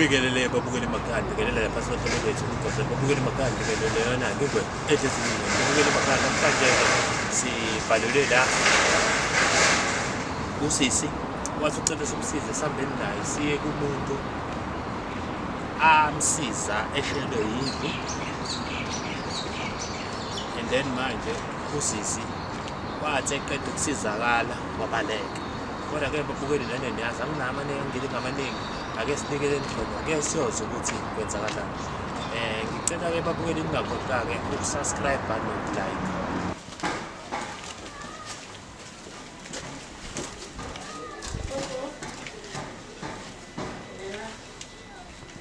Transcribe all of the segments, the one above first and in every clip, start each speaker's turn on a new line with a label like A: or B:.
A: Ngibingelele babukeli emakhaya, ngibingelele lapha sohlelo lwethu ukhoze babukeli emakhaya, ngibingelele yona ngingwe ehlezi babukeli emakhaya. Namhlanje-ke sibhalelwe la usisi wathi ucela simsize sihambeni naye siye kumuntu amsiza eshelwe yindlu, and then manje usisi wathi eqeda ukusizakala wabaleka. Kodwa-ke babukeli nane niyazi anginawo amaningi, angingeni ngamaningi, ake sinikeleni khona ke siyoze ukuthi kwenzakalani. Ngicela-ke babukeli ningakhohlwa-ke ukusubscribe nokulike.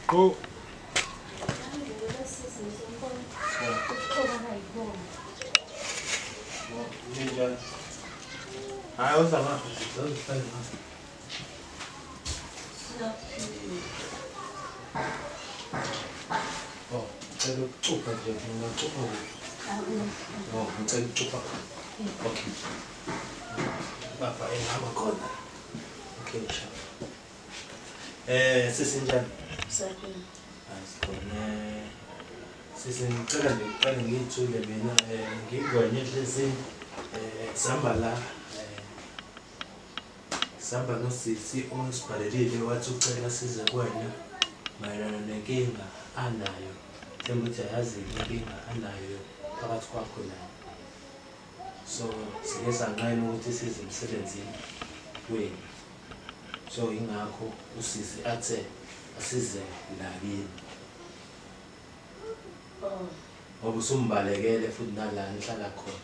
B: Go. Ninjani? Hayi uza ngapha, uzohlala ngapha. Oh, ngicela ukucupha nje, ngingacupha kuphi? Oh, ngicela ukucupha. Okay. Baba engihamba khona. Okay, sha. Sisi njani?
C: Saphila.
B: Hayi sikhona. Sisi ngicela nje ngiqale ngiyithule mina, ngingwenye ehlezi sihamba la. Sihamba nosisi osibhalelile wathi ucela size kuwena mayelana nenkinga anayo. Themba ukuthi ayazi inkinga anayo phakathi kwakho naye. So sike sanqena ukuthi size emsebenzini wenu. So ingakho usisi athe asize la kini.
C: Oh.
B: Ngoba usumbalekele futhi nala nihlala khona.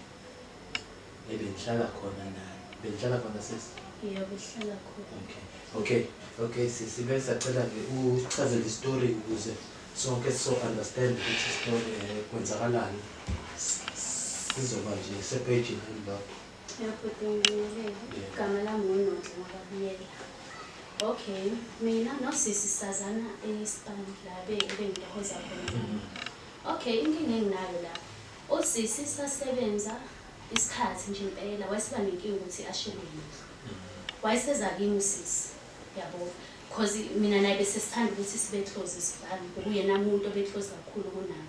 B: Ebenihlala khona naye. Benihlala khona sisi?
C: Yebo, sihlala khona.
B: Okay. Okay. Okay sisi, bese sacela ke usichazele istory ukuze sonke so understand ukuthi story kwenzakalani. Sizoba nje sepage elilodwa.
C: Yebo, ngibingelele. Igama lami nguNonhle ngakabiyela. Okay, mina nosisi sazana eSpan la bengitohoza khona. Okay, inkinga enginayo la. Usisi sasebenza isikhathi nje impela, wayeseba nenkinga ukuthi ashelwe yindlu. Wayeseza kimi usisi, yabo. Cause mina naye bese sithanda ukuthi sibe close isibani, bekuyena umuntu obe close kakhulu kunami.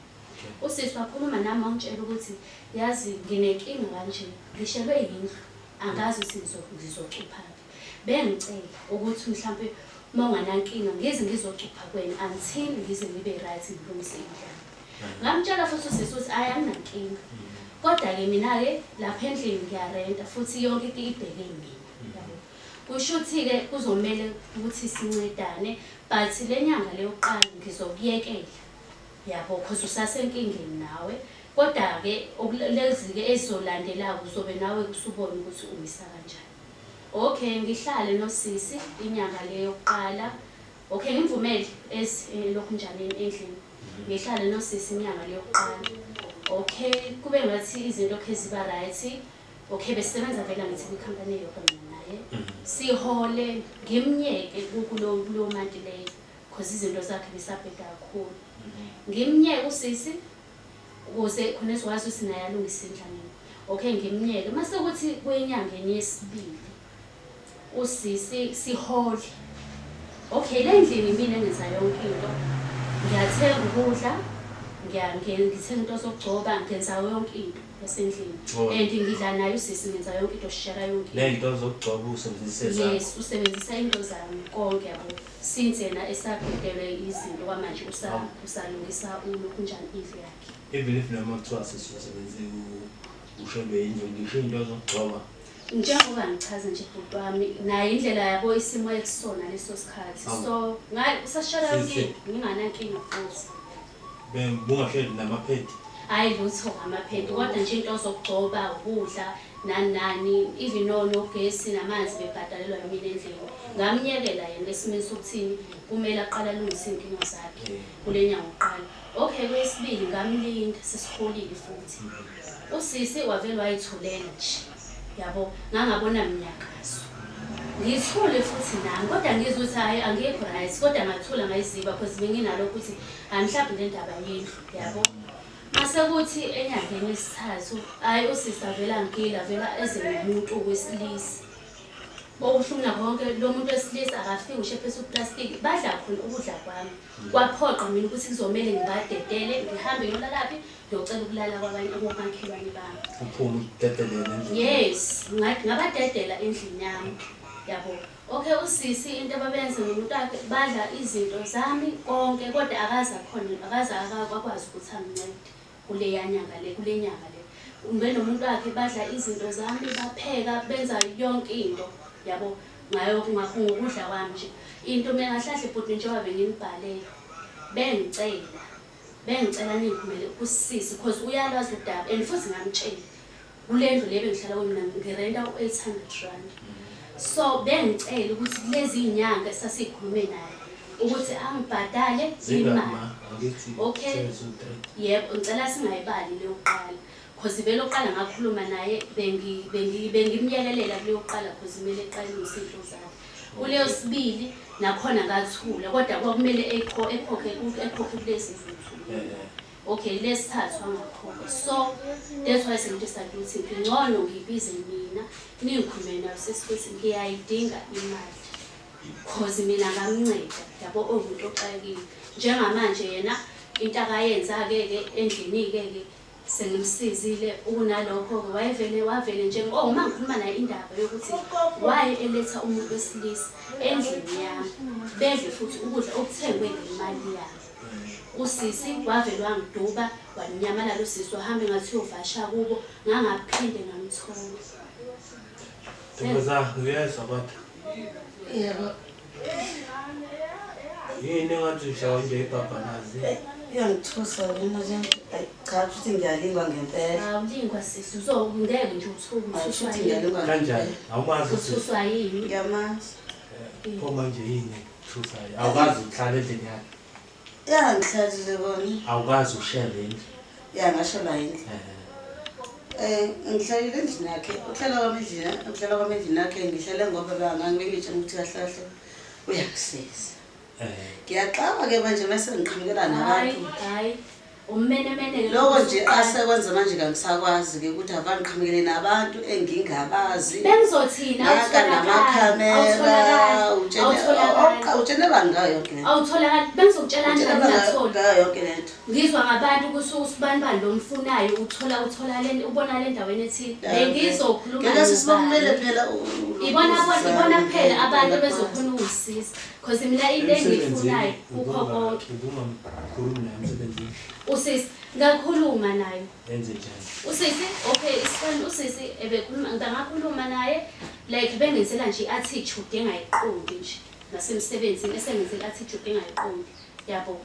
C: Usisi wakhuluma nami wangitshela ukuthi yazi nginenkinga kanje, ngishelwe yindlu, angazi ukuthi ngizocuphaphi. Bengicela ukuthi mhlampe uma unganankinga ngize ngizocupha kuwena until ngize ngibe right ngilungise indlu yami. Ngamtshela futhi usisi ukuthi hhayi anginankinga. Kodwa-ke mina-ke lapha endlini ngiyarenta futhi yonke into ibheke mina. Yabo. Kusho ukuthi-ke kuzomele ukuthi sincedane, but le nyanga le yokuqala ngizokuyekela. Yabo, cause usasenkingeni nawe. Kodwa-ke lezi-ke ezizolandelayo uzobe nawe usubona ukuthi umisa kanjani. Okay, ngihlale nosisi inyanga le yokuqala. Okay, ngimvumele lokhu njani endlini. Ngihlale nosisi inyanga le yokuqala. Okay, kube ngathi izinto okay ziba right. Okay, besisebenza vele ngithi kwikhampani eyodwa mina naye. Sihole ngimnyeke kulo manti leyo cause izinto zakhe besabheda kakhulu. Ngimnyeke usisi ukuze khona ezokwazi ukuthi naye alungise indlu. Okay, ngimnyeke. Mase kuthi kwenyangeni yesibili usisi sihole. Okay, le ndlini mina engenza yonke into. Ngiyathenga ukudla, ngithenga into zokugcoba, ngenza yonke into yasendlini. And ngidla naye usisi, ngenza yonke into, sishare yonke into.
B: Le nto zokugcoba usebenzisa zakho?
C: Yes, usebenzisa into zami konke yabo. Since yena esabhedelwe izinto kwamanje usalungisa ulokhu njani indlu yakhe.
B: Even if noma kuthiwa sisi usebenzisa ushelwe indlu, ngisho into zokugcoba.
C: Njengoba ngichaza nje bhuti wami, naye indlela yabo isimo ekusona leso sikhathi. So usashela yonke into, nginganankinga futhi.
B: Bengasheli namaphedi?
C: Hayi lutho ngamaphedi, kodwa nje into zokugcoba, ukudla nani nani, even nogesi namanzi bebhadalelwa yimina endlini. Ngamnyekela yena esimeni sokuthini kumele aqale alungise iy'nkinga zakhe kule nyanga yokuqala. Okay, kwesibili ngamlinda sesiholile futhi. Usisi wavele wayithulela nje. Yabo, ngangabona mnyakazo. Ngithule futhi nami, kodwa ngizwe ukuthi hhayi angikho right, kodwa ngathula ngayiziba cause benginalokho ukuthi hhayi mhlawumbe le ndaba yindlu, yabo. Mase kuthi enyangeni yesithathu, hhayi usisi avela ngigila, avela eze nomuntu wesilisa. Okubuhlungu nakho konke lo muntu wesilisa akafiki ushephisa uplastiki, badla khona ukudla kwami. Kwaphoqa mina ukuthi kuzomele ngibadedele, ngihambe ngiyolalaphi, ngiyocela ukulala kwabanye komakhelwane bami.
B: Uphume udedelele endlini.
C: Yes, ngabadedela endlini yami. Yabo. Okay, usisi into ababenza nomuntu wakhe badla izinto zami konke kodwa akaze akhona akaze akakwazi ukuthi angincede kuleya nyanga le kule nyanga le. Benomuntu wakhe badla izinto zami bapheka benza yonke into yabo ngayo ngokudla kwami nje. Into mina kahle kahle bhuti njengoba benginibhalela bengicela bengicela ningiphumele kusisi cause uyalwazi udaba and futhi ngamtshela kule ndlu le bengihlala kuyo mina ngirenta u-R800. So bengicela ukuthi kulezi iy'nyanga esasikhulume naye ukuthi angibhadale
B: Zingaki
C: imali.
B: ma? Angithi
C: Okay.
B: 7 2 3.
C: Yebo, ngicela singayibali leyokuqala. Cause vele oqala ngakhuluma naye bengimyekelela kuleyokuqala cause kumele eqale ilungise iy'nto zakhe. Kuleyo sibili nakhona ngathula kodwa kwakumele ekhokhe ekhokhe kulezi zinto. Okay, lesithathu angakhokha. So that's why sengidecide ukuthi ngcono ngibize nina ningikhulume nayo sisi ukuthi ngiyayidinga imali. Cause mina ngamnceda yabo owumuntu oxakekile. Njengamanje yena into akayenza-ke ke endlini-ke ke sengimsizile ukunalokho-ke wayevele wavele nje oh uma ngikhuluma naye indaba yokuthi waye eletha umuntu wesilisa endlini yami bedle futhi ukudla okuthengwe ngemali yami. Usisi wavele wangiduba wanyamalala usisi wahambe ngathi uyovasha kubo ngangaphinde ngamthola.
B: Ntombazana uyezwa kodwa.
D: Yebo.
B: Yini engathi ushawa nje ibhabhalazi?
D: Iyangithusa lena nje. Ayi cha futhi ngiyalingwa ngempela.
C: Awulingwa sisi ngeke nje uthuke
D: Hayi
C: uthuswa
D: futhi
C: yini.
D: ngiyalingwa
B: Kanjani?
D: ngempela.
B: Awumazi usisi.
C: Uthuswa yini?
D: Ngiyamazi.
B: Pho manje yini ekuthusayo? Awukwazi ukuhlala endlini yakhe.
D: Ya ngihlalile kona.
B: Awukwazi ukushela indlu.
D: Ya ngashelwa indlu. Ngihlalile endlini yakhe. Ukuhlala kwami endlini, ukuhlala kwami endlini yakhe ngihlale ngoba bangangitshela ukuthi kahle kahle uyangisiza. Ngiyaxakwa ke manje mase ngiqhamukela
C: Hayi
D: nabantu.
C: hayi ummenemene
D: Lokho nje asekwenza manje kangisakwazi ke ukuthi avangiqhamukele nabantu engingabazi.
C: Bengizothina
D: Naka namakhamera, utshene
C: awutholakali
D: utshene bani ngayo yonke lento.
C: awutholakali bengizokutshela
D: Utshene
C: kanjani
D: bani
C: ungatholi.
D: ngayo yonke lento.
C: Ngizwa ngabantu ukuthi usibani bani lo mfunayo uthola uthola le ubona le ndaweni ethile bengizokhuluma
D: Ngeke sisibamele
C: nobani.
D: phela
C: Ibona ibona kuphela abantu bezokhona ukungisiza cause mina into engiyifunayo kukho konke.
B: Ubungamkhulumi naye emsebenzini.
C: Usisi ngakhuluma naye.
B: Enze njani?
C: Usisi okay isifani usisi ebekhuluma ngangakhuluma naye like bengenzela nje i-attitude engayiqondi nje nasemsebenzini esengenzela i-attitude engayiqondi yabo.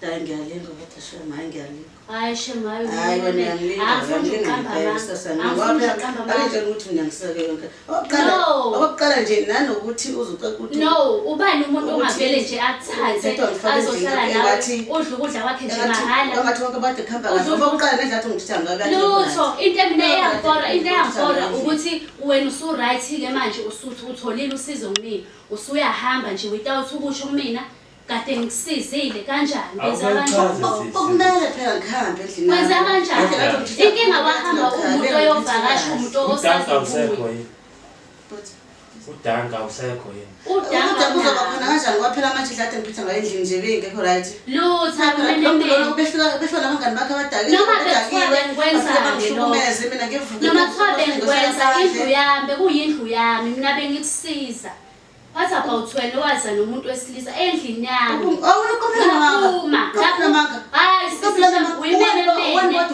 D: Hayi ngiyalingwa kodwa shem, hayi ngiyalingwa.
C: Hayi shem hayi
D: Hayi wena uyangilinga,
C: angifuni
D: uyangilinga
C: ukuqamba
D: ngempela
C: amanga.
D: sasana.
C: Angifuni
D: Ngoba phela
C: ukuqamba amanga.
D: angitshela ukuthi mina ngiseke yonke. Okokuqala,
C: No.
D: okokuqala nje nanokuthi uzucela ukuthi
C: No, ubani umuntu
D: Ukuthi
C: ongavele nje akuthathe
D: uthathwa ngifake endlini
C: azohlala
D: yakhe
C: nawe
D: engathi-
C: udle ukudla kwakhe nje
D: engathi
C: mahhala.
D: engathi bonke abantu kuhamba kahle.
C: Udla-
D: Okokuqala nendlela athi ungithatha ngayo bayathi
C: Lutho, into mina eyangibora, into eyangibora
D: Ngithanda
C: ukuthi wena usu-right-ke manje usuthi utholile usizo kumina, usuyahamba nje without ukusho kumina kade ngikusizile kanjani? Kwenza
B: Awukachazi
C: kanjani?
B: sisi.
D: Okumele phela ngihambe endlini.
C: Kwenza kanjani?
D: Indlela athi ungithatha
C: Inkinga wahamba umuntu oyovakasha umuntu
B: Udanka awusekho
C: osazobuya.
B: yini?
D: Futhi.
B: Udanka awusekho yini?
C: Udanga
D: Udaba uzoba khona
C: unalo.
D: kanjani ngoba phela manje indlela ade ngiphetha ngayo endlini nje beyingekho right.
C: Lutho
D: Lo muntu lona
C: akumenemene.
D: ubefika befika nabangani bakhe abadakiwe,
C: Noma bekuthiwa
D: abadakiwe,
C: bengikwenza
D: bafike
C: ke
D: bangihlukumeze mina ngivuke.
C: Noma kuthiwa bengikwenza indlu yami, bekuyindlu yami, mina bengikusiza. What about wena owaza nomuntu wesilisa endlini yami? Ngaphuma,
D: Awunakumanga.
C: Hayi sisi shem, uyimenemene.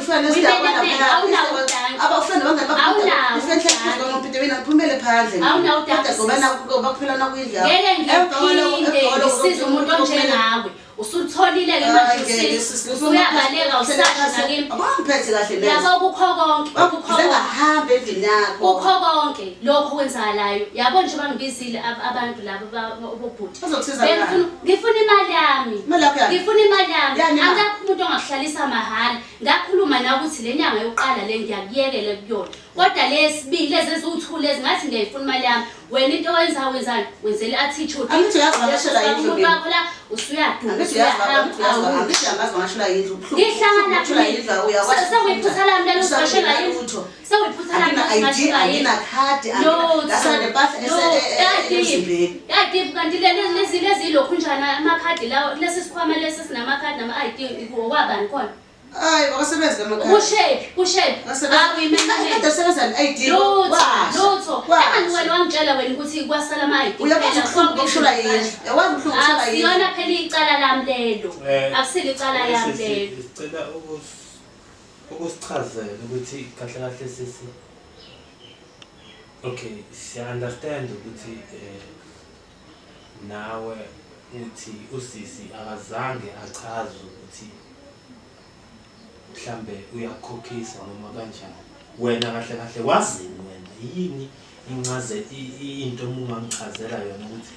C: Uyimenemene, awunawo udanki.
D: Abafuna nabangani bakhe.
C: Awunawo
D: Ufike
C: udanki.
D: ngompite mina ngiphumele phandle.
C: Awunawo udanki,
D: Kodwa ngoba
C: sisi.
D: naku baphela nakuyindlu yakho.
C: Ngeke
D: Emva kwalokho-
C: ngiphinde
D: emva kwalokho
C: ngisize umuntu onjengawe. Usutholile-ke manje usizo. Usuyabaleka awusasho nakimi.
D: Abangiphethe kahle neze.
C: Yabo kukho konke, kukho
D: Ngize
C: konke.
D: ngahamba endlini yakho.
C: Kukho konke lokho okwenzakalayo. Yabo nje bangibizile abantu laba bobhuti.
D: Bazokusiza ngani?
C: Ngifuna imali yami.
D: Imali yakho yani?
C: Ngifuna imali yami.
D: Yani imali?
C: Akekho umuntu ongakuhlalisa mahhala. Ngakhuluma nawe ukuthi le nyanga yokuqala le ngiyakuyekela kuyona. Kodwa lesibili lezi eziwu-two lezi ngathi ngiyayifuna imali yami. Wena into oyenzayo wenzani? Wenzela i-attitude.
D: Angithi uyazivakashela
C: Uyafaka
D: indlu
C: umuntu
D: mina.
C: wakho la usuyaduma
D: Angithi uyazi
C: usuyahamba.
D: angithi uyazi
C: Awu.
D: angithi uyamazi vangashela yindlu ubuhlungu.
C: Ngihlangana
D: Ubuhlungu yindlu uyakwazi.
C: Sekuyiphutha lami lelo uzivakashela indlu.
D: Lutho.
C: Sekuyiphutha lami
D: Angina
C: lelo
D: ID,
C: uzivakashela indlu.
D: angina khadi, angina ngasala nempahla emzimbeni.
C: Yadiphi kanti lezi lezi lokhunjana amakhadi lawo lesi sikhwama lesi sinamakhadi nama-ID okwabani khona?
D: Hayi, bakasebenzi lamakhadi.
C: Kushephi kushephi?
D: Kade sebenza ne-ID.
C: Lutho
D: Washa.
C: lutho.
D: Washa.
C: Engani wena wangitshela wena ukuthi kwasala ama-ID
D: Uyakwazi
C: kuphela,
D: ubuhlungu
C: konke
D: bokushula
C: izinto
D: yindlu. Uyakwazi ubuhlungu bokushula yindlu.
C: Akusiyona phela icala lami lelo. Akusilo icala lami lelo.
B: Sicela ukusichazela ukuthi kahle kahle sisi. Okay, siya understand ukuthi nawe uthi usisi akazange achaze ukuthi mhlambe uyakhokhisa noma kanjani. Wena kahle kahle wazini wena yini incazelo into omungangichazela yona ukuthi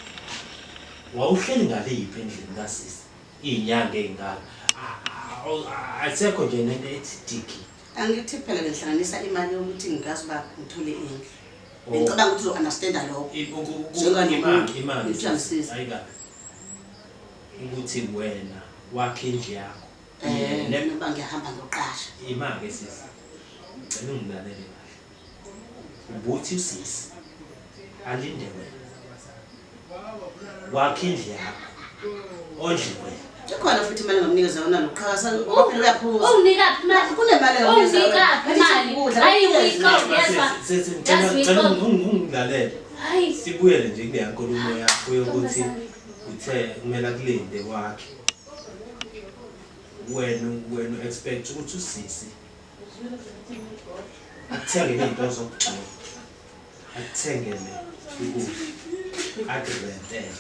B: wawuhleli ngaliphi endlini kasisi iy'nyanga ey'ngaka asekho nje nento ethi diki.
D: Angithi phela ngihlanganisa imali yokuthi ngikazi uba ngithole indlu. Ngicabanga ukuthi uzo-understanda lokho. Njenganomuntu,
B: Imali
D: ngithi uyangisiza.
B: ayikabi ukuthi wena wakhe indlu yakho.
D: Noma ngiyahamba ngiyoqasha.
B: Ima-ke sisi, ngicela ungilalele kahle. Ubuthi usisi alinde wena wakhe indlu yakho ondle wena.
D: Ikhona futhi imali engamnikeza yona lo qha ngoba phela uyaphuza.
C: Unginikaphi imali?
D: Kunemali engamnikeza yona.
C: Unginikaphi imali? Hayi uyixoxe yezwa.
B: Sisi, ngicela ungilalele.
C: Hayi.
B: Sibuyele nje kuleya nkulumo yakho yokuthi uthe kumele akulinde kwakhe. Wena expect ukuthi usisi akuthengele iy'nto zokugcoba, akuthengele ukudla, akurentele.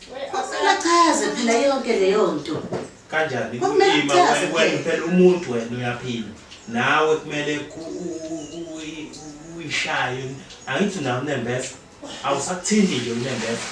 D: Kumele achaze phela yonke leyo nto.
B: Kanjani?
D: Kumele
B: Ima
D: achaze
B: wena
D: phela.
B: phela umuntu wena uyaphila. Nawe kumele uyishaye. Angithi unawo unembeza. Awusakuthinti nje unembeza.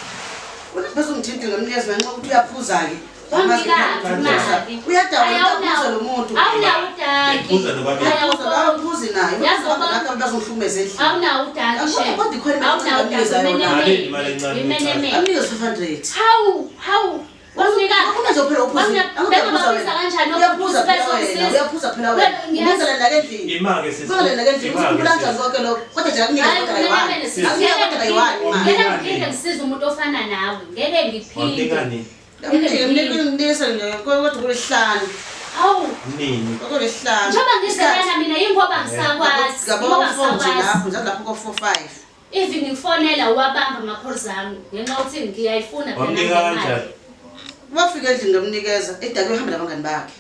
D: Unembeza ungithinti ngamnikeza ngenxa yokuthi uyaphuza-ke.
C: Wanginikaphi imali?
D: Uyadawula uyaphuza lo muntu.
C: Awunawo udanki.
B: Ephuza nobabili.
D: Awuphuzi naye.
C: Yazi ngoba-
D: Ngakho bazongihlukumeza endlini.
C: Awunawo udanki
D: Akukho
C: shem.
D: kodwa ikhona imali
C: Awunawo udanki.
D: engamnikeza yona.
B: Malini imali encane
C: Imenemene.
D: Amnikeze 500.
C: Hawu hawu. Wanginikaphi?
D: Akuna nje phela uphuza.
C: Bengababiza kanjani
D: Uyaphuza phela wena. Uyaphuza phela wena.
C: Ngiyazi.
D: Umenzela la endlini.
B: Ima-ke sisi.
D: Umenzela la endlini.
B: Ima-ke
D: Usikhumbula
B: sisi.
D: kanjani konke lokho? Kodwa nje akunikeze
C: Hayi
D: kodwa kayi-one.
C: kumele
B: Sisi.
D: Akunikeze kodwa kayi-one imali.
C: Ngeke ngiphinde ngisize umuntu ofana nawe. Ngeke ngiphinde.
B: Wamnika nini?
D: Nginikeze nje kodwa kulesihlanu.
C: Hawu.
B: Nini?
D: Kodwa kulesihlanu.
C: Njengoba ngizelana mina yingoba ngisakwazi.
D: Ngabo
C: Ngoba
D: 4 nje
C: ngisakwazi.
D: lapho, njalo lapho ko 4 5.
C: Even ngifonela wabamba ama-calls ami ngenxa yokuthi ngiyayifuna phela
B: Wamnika
C: nami imali.
B: kanjani?
D: Wafika endlini ngamnikeza, edakiwe ehamba nabangani bakhe.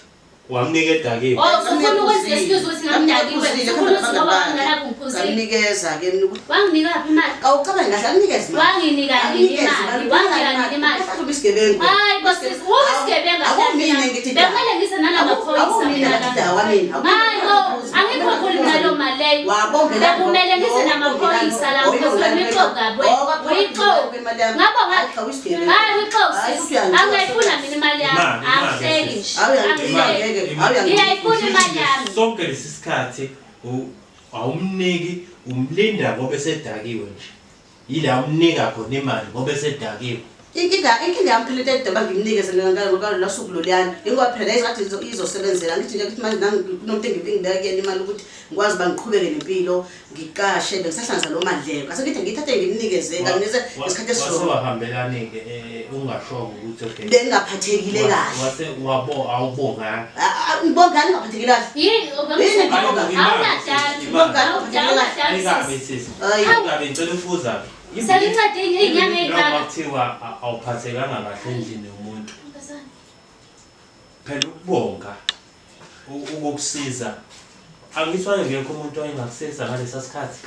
B: Wamnika edakiwe.
C: Oh, usufuna ukwenza excuse ukuthi ngamdakiwe. Usufuna ukuthi ngoba ngalapho ngiphuzile.
D: Ngamnikeza-ke mina ukuthi
C: Wanginikaphi imali?
D: awucabangi kahle akunikeze imali.
C: Wanginika nini imali? Wanginika nini imali?
D: Mhlawumbe isigebengu.
C: Hayi bosisi, uyisigebengu
D: Akumina ngithi da.
C: Bekumele ngize nalamaphoyisa
D: Akumina
C: mina
D: ngathi
C: la.
D: dawa mina.
C: Hayi bo, angikho khulu mina loo mali leyo.
D: Wabongela.
C: Bekumele ngize namaphoyisa la because wena uyixoki kabi wena. Uyixoki. Ngabo hayi uyixoki sisi. Angiyifuna mina imali yami.
B: Imali, imali,
C: Angihleki
B: sisi.
C: nje. Angihleki. Ngiyayifuna imali yami.
B: Sonke lesi sikhathi awumniki, umlinda ngoba esedakiwe nje. Yila umnika khona imali ngoba esedakiwe.
D: Inkinga yami phela into edaba ngimnikeze ngalo suku loluyana. Ingoba phela yayizathi izosebenzela. Ngithi nje ukuthi manje nami kunomuntu engibeka kuyena imali ukuthi ngikwazi uba ngiqhubeke nempilo, ngiqashe, bengisahlanganisa loo mali leyo. Ngase ngithi ngiyithathe ngimnikeze, nginikeze ngesikhathi esizodwa.
B: Wase wahambelani-ke ungashongo ukuthi okay.
D: Bengingaphathekile kahle.
B: Wase wabo awubonganga.
D: Ngibongani ngingaphathekile kahle.
C: Yini
D: Yini
C: awunadala.
D: Ngibongani ngingaphathekile kahle.
B: Ayikabi sisi.
D: Hayi.
B: Ayikabi ngicela ukubuza.
C: Selincede iy'nyanga ey'ngaka.
B: Noma kuthiwa awuphathekanga kahle endlini yomuntu. Phela ukubonga ukukusiza. Angithi wayengekho umuntu owayengakusiza ngalesa sikhathi.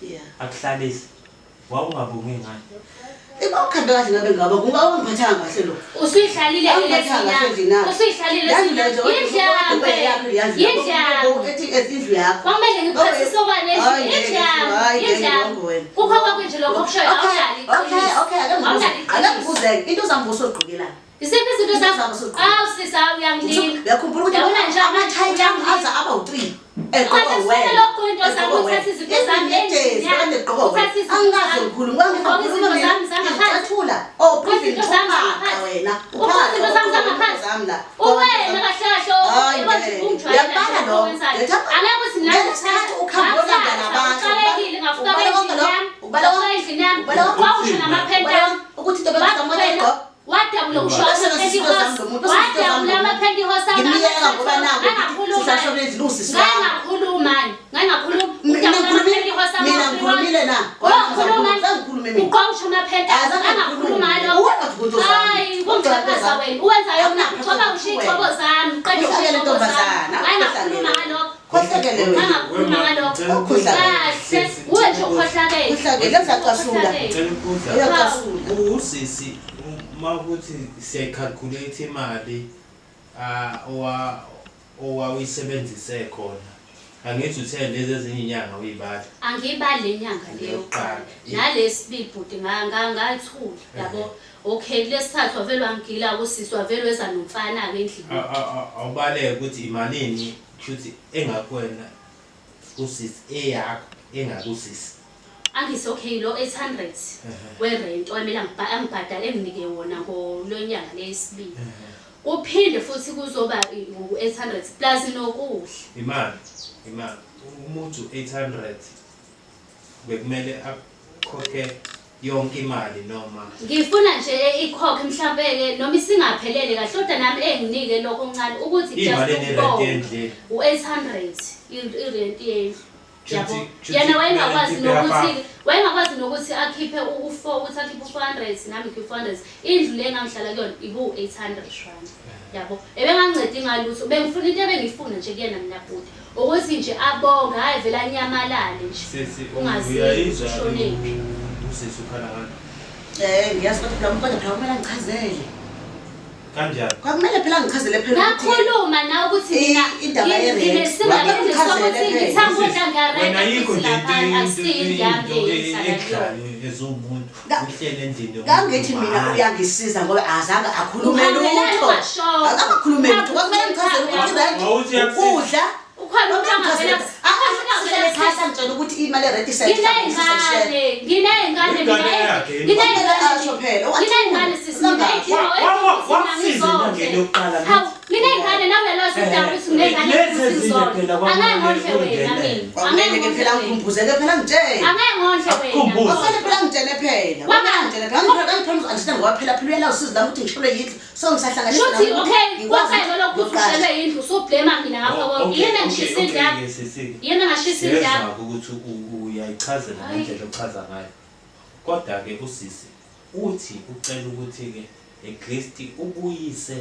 D: Yeah.
B: Akuhlalise. Wawungabongi ngani?
D: Iba ukhambe kahle ngabe ngaba kunga ungiphathanga kahle lo.
C: Usuyihlalile
D: Awungiphathanga kahle endlini yakho.
C: Usuyihlalile
D: Yandlu leyo nje,
C: Yindlu yami.
D: yandlu
C: Yindlu yami.
D: Ethi indlu yakho.
C: Kwamele ngiphathise okwane
D: Hayi,
C: endlini.
D: ngeke,
C: Indlu yami.
D: hayi, ngeke,
C: Indlu yami.
D: ngibonge wena.
C: Kukho konke nje lokho okushoyo
D: Okay,
C: awunalo
D: okay,
C: iqiniso.
D: okay, ake ngibuze.
C: Awunalo
D: Ake
C: iqiniso.
D: ngibuze-ke, into zambuso ogqokelana.
C: Isiphi izinto
D: Izinto
C: zakho?
D: zami usugqoka.
C: Awu sisi, awu uyangilinga.
D: Uyakhumbula ukuthi
C: Yabona nje
D: ama-tight ami aze aba u-three. Egqokwa
C: Uthatha
D: wena.
C: lokhu into zami,
D: Egqokwa wena.
C: uthatha izinto zami
D: Even
C: endlini
D: nejezi
C: yami.
D: kade egqokwa wena.
C: Uthatha izinto
D: Angikaze
C: zami.
D: ngikhulume, ngake
C: Ugqoka
D: ngikhuluma
C: izinto
D: mina.
C: zami zangaphansi.
D: Ngicathula. Oh,
C: Ugqoka
D: prove
C: izinto zami
D: uphaqa
C: zangaphansi.
D: wena.
C: Ugqoka
D: Uphaqa,
C: izinto zami
D: ugqoka
C: zangaphansi.
D: izinto zami la.
C: Uwena kahle kahle
D: Hayi,
C: yabo
D: ngeke.
C: ungijwayela
D: Uyakubala
C: nje
D: lokho.
C: okwenzayo.
D: Ngiyethemba-
C: Angeke uthi mina
D: Ngesikhathi ukuhamba olanda nabantu,
C: Uxakekile ngafika
D: ubala konke
C: endlini
D: lokho,
C: yami.
D: ubala konke-
C: Ngafika endlini yami.
D: ubala konke-
C: Wawusho namaphenti
D: Ubala
C: ami.
D: ukuthi into ebengizama ukuyigqoka.
C: Wadabula usho
D: Bese ngisho izinto zami lo muntu, bese izinto zami
C: Wadabula
D: lo muntu.
C: ama-pantyhose ami.
D: Ngimyeka ngoba naku
C: Angakhuluma.
D: sihlala endlini usisi wami.
C: Ngangakhuluma ngangakhuluma.
D: Mina
C: Udabula
D: ngikhulumile-
C: ama-pantyhose ami
D: mina ngikhulumile na? Kodwa
C: Wakhuluma.
D: ngizange ngikhulume mina.
C: Uqawusha amaphenti ami.
D: Azange
C: Angakhuluma
D: ngikhulume.
C: ngalokho.
D: Uwenza izinto zami.
C: Hayi,
D: Uwenza izinto
C: kungixhaphaza
D: zami.
C: wena. Uwenza yona
D: Akunaphatha
C: ucoba usho
D: wena.
C: iy'cobo zami. Uqede usho
D: Ukhohlakele
C: iy'cobo zami.
D: ntombazana,
C: Ngangakhuluma ngalokho.
D: Khohlakele wena.
C: Ngangakhuluma ngalokho.
D: Ukhohlakele.
C: Kahle. Uwe nje ukhohlakele.
D: Ukhohlakele, uyacasula.
C: Ukhohlakele.
B: Ngicela ukubuza.
D: Uyacasula.
B: Usisi uma ukuthi siyayicalculate imali ah owa owawuyisebenzise khona. Angithi uthe lezi ezinye inyanga uyibala.
C: Angiyibali le nyanga leyo
B: Yokuqala.
C: nalesibili bhuti ngathula yabo. Okay, kulesithathu wavele wangigila usisi wavele weza nomfana-ke endlini.
B: Awubaleke ukuthi imalini kushuthi engakuwena usisi eyakho engakusisi.
C: Angise okay lo 800 werent okumele angibhadale enginike wona ngolonyanga leyesibili. Kuphinde futhi kuzoba u-800 plus nokudla.
B: Imali, imali. Umuntu 800 bekumele akhokhe yonke imali noma
C: Ngifuna nje ikhokhe mhlampe-ke noma isingaphelele kahle kodwa nami enginike lokho okuncane ukuthi just
B: imali enerent
C: ukubonga.
B: yendlini.
C: U-800 irent yendlu. Yabo.
B: Kushuthi-
C: Yena wayengakwazi
B: kushuthi
C: nokuthi wayengakwazi nokuthi akhiphe u-4 ukuthi akhiphe u-400 nami ngikhiphe u-400. Indlu le engangihlala kuyona ibu-800 rand. Yabo. Ebengangincedi ngalutho. Bengifuna into ebengifuna nje kuyena mina bhuti. Ukuthi nje abonge hayi vele anyamalale nje.
B: Sisi
C: Ungazi
B: uyayizwa
C: ushonephi.
B: usisi ukhala ngani?
D: Ngiyazi kodwa phela kodwa phela kumele angichazele.
B: Kanjani?
D: Kwakumele phela angichazele phela ukuthi
C: Ngakhuluma nawe ukuthi mina
D: Indaba ye-rent.
C: sokuthi ngithanda ukudla
B: Wena
C: ngiyarenta
B: yikho
C: futhi
B: nje
C: lapha
B: into
C: akusiyo indlu yami
B: into
C: engihlala kuyona.
B: ekudlayo ezomuntu uhlele endlini yomuntu
D: Ngangithi mina
B: mahhala.
D: uyangisiza ngoba azange akhulume
C: Uhambelani
D: lutho.
C: ungashoyo.
D: Azange akhulume lutho. Kwakumele ngichazele ukuthi irent,
B: Wawuthi uyakusiza.
D: ukudla.
C: Ukhona umuntu
D: Kwakumele ngichazele.
C: angavela-
D: Sihlale phansi angitshele ukuthi imali yerent
C: Nginey'ngane, nginey'ngane mina,
B: Ingane yakhe,
C: nginey'ngane,
D: Asho phela,
C: nginey'ngane sisi, mina
B: Wakusiza enyangeni yokuqala,
C: Hawu, nginey'ngane nawe uyalwazi udaba ukuthi nginey'ngane
B: Lezi
C: futhi
B: ezinye
C: ngizondle.
B: phela
C: Angeke
B: kwakumele
C: ngondle wena
B: ungenele.
C: mina.
D: Kwakumele ke phela ngikhumbuzeke phela ngitshele.
C: Angeke ngondle wena.
B: Akukhumbuze.
D: Kwakumele phela ngitshele phela. Kwakumele ngitshele phela. Ngiphela ngiphela understand ngoba phela phela uyala usizo lami ukuthi ngishelwe yindlu. So ngisahlanganisa
C: Shuthi
D: nami ukuthi
C: okay,
D: ngikwazi
C: kwakho lokho ukuthi
D: ukuqasha.
C: ushelwe yindlu usublame mina ngakho
B: Oh,
C: konke.
B: okay,
C: Yena
B: okay,
C: ngishisa indlu
B: okay,
C: yami.
B: ke sisi-ke.
C: Yena ngashisa indlu yami.
B: Siyezwa ukuthi uyayichazela
C: Hayi.
B: ngendlela ochaza ngayo. Kodwa-ke usisi uthi ucela ukuthi-ke at least ubuyise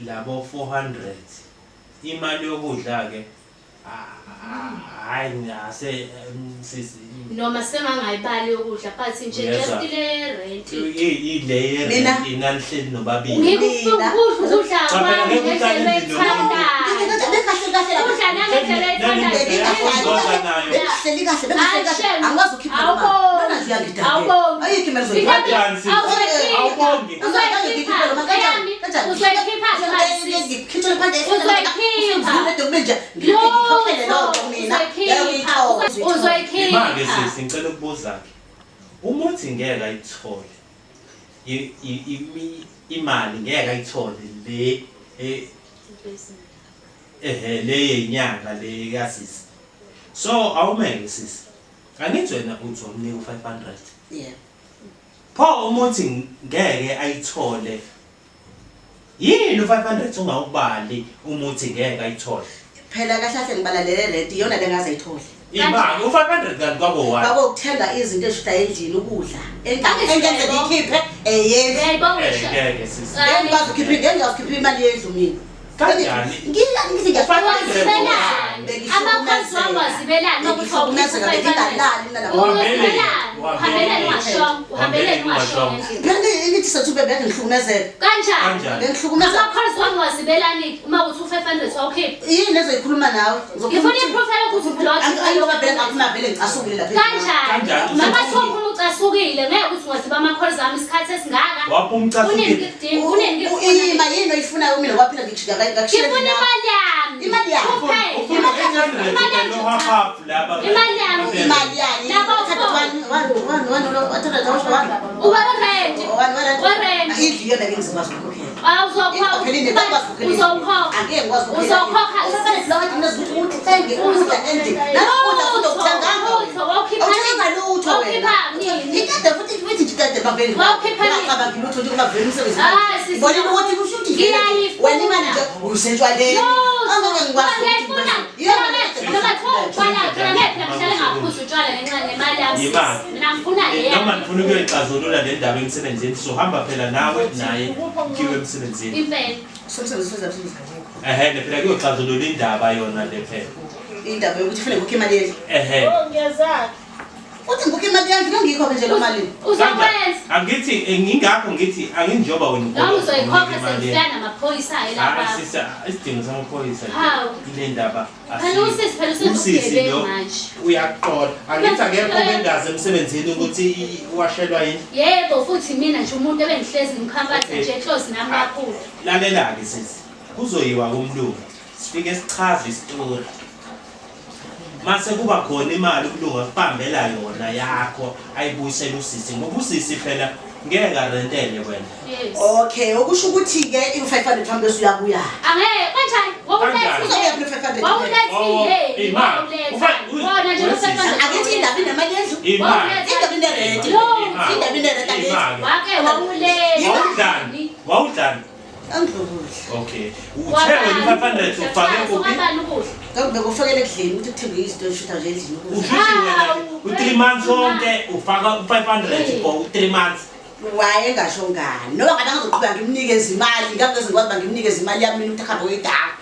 B: labo 400 imali yokudla-ke hhayi ngase sisi
C: Noma sengangayibali yokudla but nje
B: Uyezwa.
C: just le rent.
B: ile
D: Mina?
B: inanihleli nobabili
C: Ngikufuna
D: Mina.
C: ukudla ukudla
B: Cha, phela
C: kwami
B: ngeke uqale
C: ngendlela
B: endlini yomuntu.
C: oyithandayo.
D: Bekahle kahle lapha.
C: Udla nangendlela oyithandayo.
D: Bengahleli kahle, bengahleli kahle. Angikwazi ukukhipha lo mali. Lona nje uyangidakela.
C: Awubongi.
D: Ayikho imali ezoyikhipha.
B: Kanjani sisi? Awubongi.
C: Uzoyikhipha
D: Ngikhithele phandle.
C: Uzoyikhipha.
D: Nje ngikhokhele loo nto mina. Ngiyayithola.
C: Uzoyikhipha.
B: Imali sisi ngicela ukubuza-ke umuthi ngeke ayithole imali ngeke ayithole le ehe le yenyanga le kasisi so awumeke sisi angithi wena uthi wamnika u-500
D: Yeah.
B: pho umuthi ngeke ayithole yini u-500 ungawubali umuthi ngeke ayithole
D: Phela kahle kahle ngibalalele rent iyona le ngaze ayithole.
B: imali u-500 kanti kwabo wani
D: Babo ukuthenga izinto ezishoda endlini ukudla.
C: Angithi
D: Engenze
C: yebo.
D: ngiyikhiphe eyendlu.
C: Uyayibonga
B: Eh, ngeke sisi
D: Ngeke ngikwazi ukukhipha ngeke ngikwazi ukukhipha imali yendlu mina.
B: Kanjani?
D: Ngithi
C: Wazibelani. Amakhosi wami wazibelani ukuthi
D: Bengihlukumezeka, bengingalali mina lapho.
C: Uhambeleni ungashongo, uhambeleni ungashongo endlini.
D: Phela ngithi sethu bebe ngihlukumezeka.
C: Kanjani?
B: Kanjani?
D: Bengihlukumeza.
C: Amakhosi wami wazibelani uma uthi u-500 wawukhipha.
D: Yini ezoyikhuluma nawe?
C: Ngifuna i-proof yalokhu ukuthi ublock.
D: Angiyoba vele ngaphuma vele ngicasukile lapha.
C: Kanjani?
B: Kanjani?
C: Mama thophuma ucasukile. ngicasukile, ngeke ukuthi ungaziba ama-calls ami isikhathi esingaka.
A: Waphuma ucasukile.
C: Kunini ngikudinga, kunini ngikufuna.
D: Ima yini oyifunayo mina kwaphela
C: Ngifuna imali yami.
D: Imali yami.
C: Kuphela.
A: Ufuna 800
C: Imali yami
A: no
C: nje.
A: half half laba.
C: Imali yami.
D: Imali yani.
C: Labo Uba rent. Werent.
D: Indlu iyona ke ngizokwazi ukukhokhela.
C: Awuzokhokha.
D: Phela indlu ngikwazi ukukhokhela.
C: Uzokhokha.
D: Angeke ngikwazi ukukhokhela.
C: Uzokhokha.
D: Ufanele lokho mina ukuthi uthenge ukudla endlini. Nalokudla futhi okuthenganga.
C: Lutho, wawukhipha
D: Awuthenga lutho wena.
C: Wawukhipha nini?
D: Ikade futhi futhi nje kade bavele.
C: Wawukhipha nini?
D: Ungacabangi lutho nje ngoba vele umsebenzi.
C: Hayi, sisi.
D: Ngibonile ukuthi kusho ukuthi vele
C: Ngiyayifuna.
D: wena imali nje usetshwaleni. Angeke ngikwazi.
C: Ngiyayifuna.
D: Iyona
C: Noma kuthiwa utshwala, phela ngeke phela ngihlale ngaphuza utshwala ngenxa nemali yami.
A: Yimali.
C: Mina ngifuna leya.
A: Noma nifuna ukuyoyixazulula le ndaba emsebenzini sohamba phela nawe naye kuyiwe emsebenzini.
C: Impela.
D: Somsebenzi sozabusebenzi akukho.
A: Ehhe phela kuyoxazulula indaba yona le phela.
D: Indaba yokuthi kufanele ngikhokhe imali yendlu.
A: Ehhe.
D: Uthi ngikhokhe imali yendlu ngangiyikho nje lo mali.
C: Uzokwenza.
A: Angithi ngingakho ngithi anginjoba wena
C: Noma uzoyikhokha
A: imali
C: sengifika namaphoyisa
A: Hayi
C: lapha.
A: sisa isidingo samaphoyisa nje.
C: Hawu.
A: Ile ndaba.
C: Phela usisi phela
A: Usisi
C: usubugebengu
A: lo
C: manje.
A: uyaqola. Angithi akekho obengazi emsebenzini ukuthi washelwa yini.
C: Yebo futhi mina nje umuntu ebengihlezi ngikhampatha
A: Okay.
C: nje close nami kakhulu.
A: Lalela-ke sisi, kuzoyiwa kumlungu sifike sichaze isitori. Mase kuba khona imali umlungu akubambela yona yakho ayibuyisele usisi ngoba usisi phela ngeke arentele wena.
C: Yes.
D: Okay, okusho ukuthi ke i-500 rand bese uyabuya.
C: Angeke kanjani?
A: Kanjani?
D: Uzobuya phela 500.
C: Wawulethile.
A: Imali.
C: Wona nje lo 500.
D: Akithi indaba inemali yendlu.
A: Imali.
D: Indaba inerenti.
A: Imali.
D: Indaba inerenti angithi.
A: Imali.
C: Wake wawuletha.
A: Wawudlani? Wawudlani?
D: Angidlubudla.
A: Okay. Uthe wena 500 ufake kuphi?
C: Wabani ukudla?
D: Ngakubekufakela ekudleni ukuthi kuthengwe izinto ezishutha nje endlini ukudla.
A: Ushuthi wena u3 months wonke ufaka u500 for u3 months.
D: Wayengasho ngani. Noma ngabe ngizoqhubeka ngimnikeze imali, ngabe ngizokwazi uba ngimnikeze imali yami mina ukuthi ahambe uyidaka.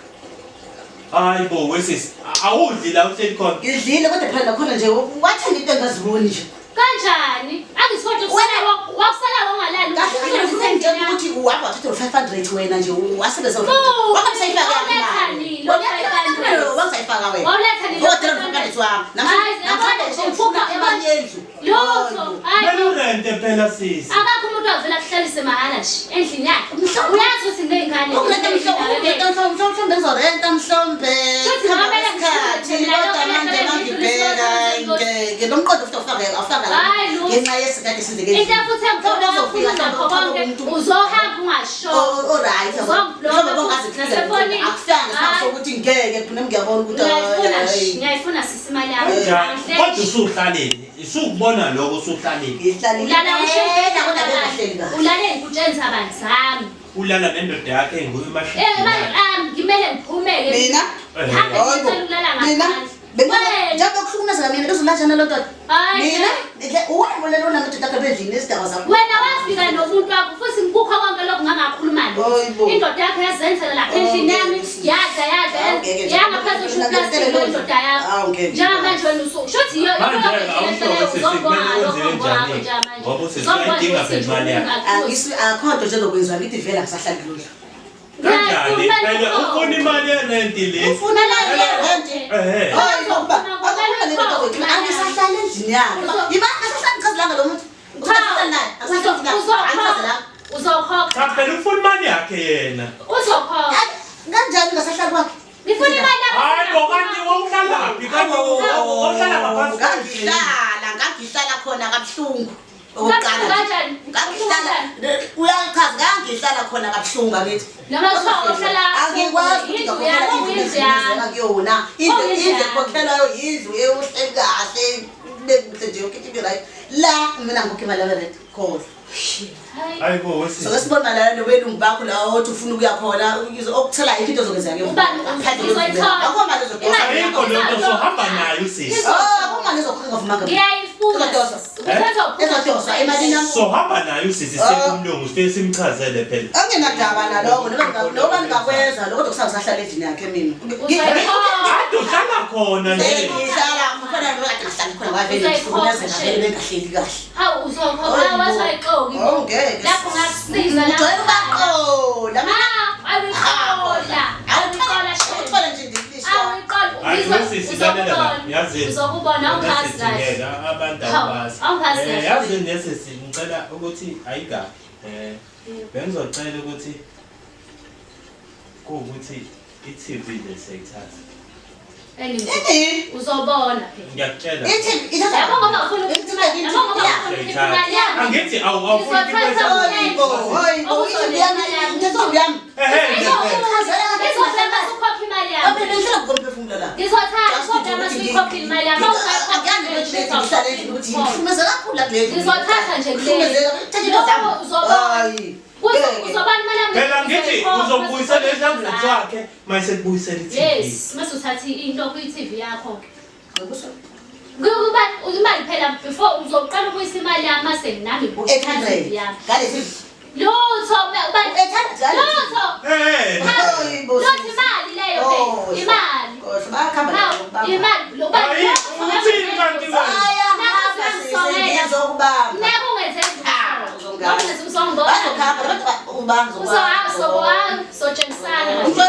A: Hayi bo wesisi, awudli la uhleli khona.
D: Ngidlile kodwa phela nakhona nje wathenga into engaziboni nje.
C: Kanjani? Angisikhohle kusala wakusala wangalali.
D: Kahle kahle ufuna ngitshela ukuthi uhamba wathatha u-500 wena nje wasebenzisa
C: No,
D: wangasayifaka
C: wawuletha nini lo 500?
D: wangasayifaka wena.
C: Wawuletha nini lo
D: Kodwa 500 wami.
C: Hayi,
D: Namhlanje
C: yabona nje,
D: ufuna imali yendlu.
C: Lutho. Hayi.
A: Kumele urente phela sisi.
C: Akakho umuntu avela kuhlalise mahhala nje endlini yakhe. Uyazi ukuthi nginey'ngane.
D: Ukurenta mhlawumbe mhlawumbe ngizorenta mhlawumbe
C: Shuthi
D: kuhamba
C: ngoba
D: kwesikhathi
C: mina
D: kodwa
C: lokho
D: manje
C: lento
D: mangibheka
C: engidlulisa
D: lo mqondo futhi awufaka awufaka la
C: Hayi, lutho.
D: ngenxa yesikhathi esenzeke
C: Into futhi engifuna kakhulu nakho konke uzohamba ungasho.
D: Alright,
C: Uzongibloka
D: mhlawumbe
C: futhi nasefonini.
D: akufanga
C: Hayi.
D: sokuthi ngeke phela ngiyabona ukuthi
C: Ngiyayifuna nje,
D: hayi.
C: ngiyayifuna sisi imali yami.
A: Kanjani?
C: Angihleki.
A: Kodwa usuhlaleni, usukubona lokho usuhlaleni.
D: Ngihlalile
C: Ulala
D: impela, kodwa bengahleli kahle.
C: Ulale ey'ngutsheni zabantu zami.
A: Ulala nendoda yakhe enguye
C: Eh
A: emashidini.
C: manje ngimele ngiphumeke.
D: Mina?
C: Ngihambe
D: Hayibo.
C: ngicela ukulala
D: Mina?
C: ngaphandle.
D: Bengicela
C: Wena.
D: njengoba kuhlukumezeka mina bezolanjana lo ndoda.
C: Hayi.
D: Mina uwena lona ndoda yakho endlini nezidakwa zakho.
C: Wena wafika nomuntu wakho futhi ngikukho konke lokhu ngangakhuluma
D: Hayibo.
C: Indoda yakho yazenzela lapha endlini yami, yadla yadla
D: Awungeke nje.
C: yangaphezu kusho uplastic wendoda yakho.
D: Awungeke.
C: Njengamanje wena usu shuthi iyo
A: Manje awusho ukuthi kumele wenze kanjani? Ngoba usisi uyayidinga phela imali yakhe.
D: Angisi akho nto nje ezokwenziwa ngithi vele akusahlali kulula.
A: Kanjani? Phela ufuna imali yerenti le.
D: Ufuna imali yerenti?
A: Ehhe.
D: Hayi ngoba akufuna le nto zokuthi angisahlali endlini yakhe. Imali akasahlali ngichazelanga lo muntu. Usahlali naye. Akasahlali naye. Angichazelanga.
C: Uzokhokha.
A: Cha phela ufuna imali yakhe yena.
C: Uzokhokha.
D: Kanjani ungasahlali kwakhe?
C: Ngifuna imali yakho.
A: Hayi bo kanti wawuhlalaphi? Kanti wawuhlala ngaphansi kwendlu.
D: Ngangihlala, ngangihlala khona kabuhlungu. Okokuqala.
C: Kanjani?
D: Ngangihlala uyachaza ngangihlala khona kabuhlungu angithi.
C: Noma kuthiwa uhlala
D: Angikwazi ukuthi
C: indlu
D: ngakhokhela
C: yakho
D: indlu
C: indlu yakho.
D: engizela kuyona. Indlu
C: Oh, indlu
D: indlu
C: yakho.
D: ekhokhelwayo yindlu ewuhleli kahle kube kuhle nje yonke into ibe right. La mina ngikhokha imali yame-rent khohlwa.
C: Hayi.
A: Hayi bo wesisi.
D: So ke sibona la nobelungu bakho la othi ufuna ukuya khona okuthela yikho into ozokwenzeka ke.
C: Ubani? Uzoyithola.
D: Akho mali ezodosa.
A: Ayikho lento sohamba nayo usisi.
D: Oh, akho mali ezokhokha ngavumanga.
C: Ngiyayifuna.
D: Ezodosa.
C: Uthatha
D: Ezodoswa emalini yami.
A: Sohamba nayo usisi sekumlungu sifike simchazele phela.
D: Anginadaba naloko noma noma ngingakwenza lokho kodwa kusahlala endlini yakhe mina.
C: Uzoyikhokha.
A: Kade uhlala khona nje.
D: Ngihlala khona kade ngihlala khona kwavele ngihlukumezeka vele bengahleli kahle.
C: Hawu uzokhokha wazoyixoki.
D: Oh ngeke.
C: Lapho ngakusiza la.
D: Ujwayele ubaqola.
C: Ah, ayiqola. Ayiqola shame.
D: Awuthole nje ndiklisha.
C: Ayiqola.
A: Hayi wesisi lalela la, yazini.
C: Uzokubona awungazi kahle.
A: Abantu
C: Hawu,
A: abazi.
C: awungazi kahle.
A: Yazini nesisi ngicela ukuthi ayikabi. Bengizocela ukuthi kuwukuthi i-TV le siyayithatha.
C: Anyway, uzobona phela.
A: Ngiyakutshela.
D: Ithi ithatha.
C: Yabo ngoba ufuna ukuthi yabo ngoba ufuna ukukhipha imali yami.
A: Angithi awufuni
C: Ngizothatha
D: Hayibo, hayibo, ithi yami, ithi yami.
C: Ngizothatha ukhokhe imali yami.
D: Phela ngihlala ngomphefumulo la.
C: Ngizothatha kodwa mase uyikhokhe imali yami.
D: Akuyani ukuthi ngihlale endlini ukuthi ngihlukumezeka kakhulu la kule ndlu.
C: Ngizothatha nje kule.
D: Ngihlukumezeka, thatha into zami.
C: Lokho uzobona.
D: Hayi.
C: Uzobona imali yami.
A: Phela ngithi uzobuyisela esandleni sakhe mase kubuyisela i-TV.
C: Yes, mase uthatha into kwi-TV yakho ke. Kuba imali phela before uzoqala ukuyisa imali yami mase nami ngibuyisa i-TV
D: 800.
C: yami.
D: Ngale TV.
C: Lutho ubani
D: 800 ngale TV.
C: lutho.
A: Eh.
D: Hayibo.
C: Lutho imali leyo
D: Oh,
C: phela. Imali.
D: Khohlwa, bayakhamba
C: Hawu,
D: labo,
C: imali lo bani.
A: Hayi, uthini kanti wena?
D: Bayahamba sisi, ngizokubamba.
C: Ngeke ungenze
D: Ah,
C: lutho.
D: uzongibamba.
C: Ngeke uzongibona.
D: Bazokhamba abantu ubamba
C: Uzohamba sotshengisana kahle.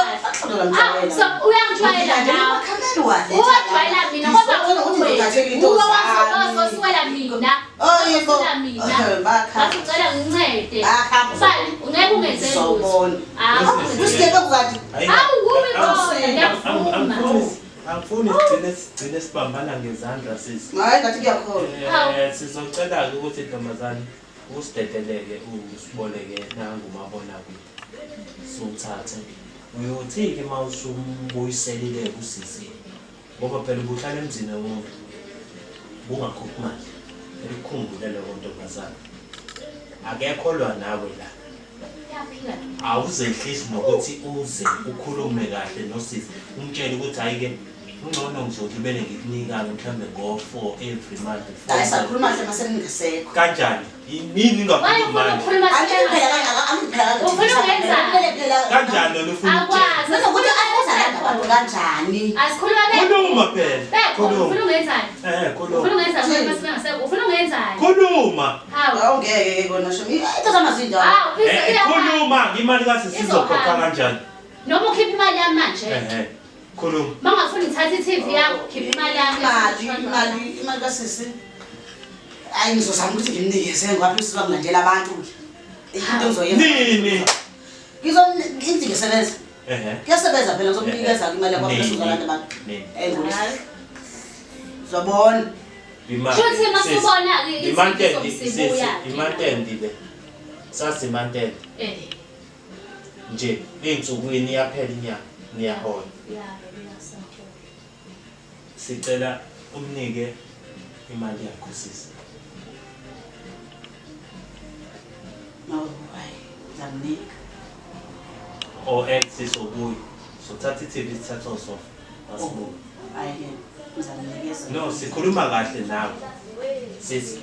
C: Ah, so uyangijwayela nawe. Uwajwayela mina ngoba uwe. Uwe wazosuwela mina.
D: Hayibo.
C: Wazosuwela mina.
D: Bayakhamba.
C: Ngathi ucela ngincede.
D: Bayakhamba.
C: Bani, ungeke ungenze lutho.
D: Uzobona.
C: Hawu,
D: Usigebengu kanti.
C: Hawu, kubi kona, ngiyakuvuma.
A: Angifuni sigcine sibambana ngezandla sisi.
D: Hayi ngathi kuyakhona.
A: Sizocela-ke ukuthi ntombazane usidedeleke usiboleke nangu umabonakude. Siwuthathe. Uyothi-ke uma usumbuyiselile kusisi ngoba phela ubuhlala emzini womuntu bungakhokhi mali. Elikukhumbule lokho ntombazane. Akekho lwa nawe la.
C: Uyaphila.
A: Awuzehlisi nokuthi uze ukhulume kahle nosisi umtshele ukuthi hhayi-ke ngcono ngizolibele ngikunika-ke mhlawumbe ngo-4 every month.
D: Hayi sakhuluma kahle mase ningasekho.
A: Kanjani? Yini
C: Why
A: ingakhulumi
C: ufuna
A: manje?
C: ukukhuluma
D: Angithi phela angithi phela
C: Ufuna ukungenzani?
D: Kumele phela
A: Kanjani wena ufuna ukutshela?
C: Akwazi.
D: Nanokuthi akuzalanga abantu kanjani?
C: Asikhuluma be.
A: Khuluma phela.
C: Bekho,
A: Khuluma.
C: ufuna ungenzani?
A: Khuluma.
C: Ufuna ungenzani uma singasekho? Ufuna ungenzani?
A: Khuluma.
C: Hawu.
D: Awungeke ke kona sho. Ithatha amazinja.
C: Hawu, iyahamba.
A: Khuluma imali kasisi izokhokha
C: Izohamba.
A: kanjani?
C: Noma ukhipha imali yami manje.
A: Khuluma.
C: Uma ungafuni ngithathe i-TV yakho, khipha imali yami.
D: Imali imali kasisi. Hayi ngizozama ukuthi ngimnikeze ngoba phela sizokulandela abantu. Into engizoyenza.
A: Nini?
D: Ngizothi ngisebenza. Kuyasebenza phela ngizomnikeza imali yakho bese uzolanda abantu.
A: Nini?
D: Ngolesihlanu. Uzobona.
C: Shuthi masubona-ke i-TV
A: Imantendi
C: izomsibuya.
A: imantendi le. Sasimantendi nje ey'nsukwini iyaphela inyanga niyahola.
C: Ya, ngiyasahola.
A: Sicela umnike imali yakho sisi.
D: No, hayi ngizamnika.
A: Or else sizobuya. Sothatha i-TV sithathe osofa. Asibuye.
D: Hayi ke ngizamnikeza.
A: No, sikhuluma kahle nawe. Sisi.